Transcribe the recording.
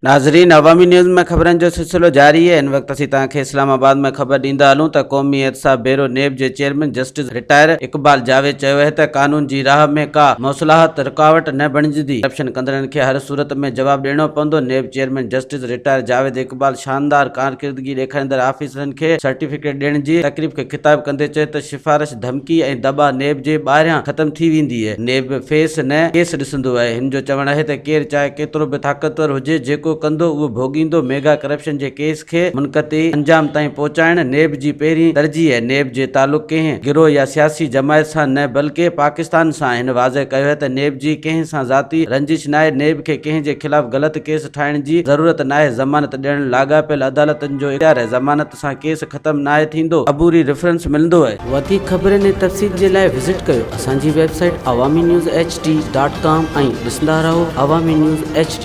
ناظرين عوامي نيوز ۾ خبرن جو سلسلو جاري آهي هن وقت اسين توهان کي اسلام آباد ۾ خبر ڏيندا هلون ته قومي احتساب بيورو نيب جي chairman justice retire Iqbal Javed چيو آهي ته قانون جي راهه ۾ ڪا مصلحت رڪاوٽ نه بڻجندي ڪرپشن ڪندڙن کي هر صورت ۾ جواب ڏيڻو پوندو NAB chairman justice retire Javed Iqbal شاندار ڪارڪردگي ڏيکاريندڙ آفيسرن کي سرٽيفڪيٽ ڏيڻ جي تقريب کي خطاب ڪندي چيو ته سفارش، ڌمڪي ۽ دٻاء نيب جي ٻاهريان ختم ٿي ويندي. نيب فيس نه ڪيس ڏسندو آهي. هن جو چوڻ آهي ته ڪير چاهي ڪيترو به طاقتور هجي، جيڪو ڪندو اهو ڀوڳيندو، ميگا ڪرپشن جي ڪيس کي منقطعي انجام تائين پهچائڻ نيب جي پهرين ترجيح آهي، نيب جي تعلق ڪنهن گروهه يا سياسي جماعت سان نه بلڪه پاڪستان سان آهي. هن واضح ڪيو آهي ته نيب جي ڪنهن سان ذاتي رنجش ناهي، نيب کي ڪنهن جي خلاف غلط ڪيس ٺاهڻ جي ضرورت ناهي، ضمانت ڏيڻ لاڳاپيل عدالتن جو اختيار آهي، ضمانت سان ڪيس ختم ناهي ٿيندو، عبوري ريفرنس ملندو آهي. وڌيڪ خبرن ۽ تفصيل جي لاء وزٽ ڪيو اسان جي website Awami news H D dot com ۽ ڏسندا رهو عوامي نيوز ايڇ ڊي.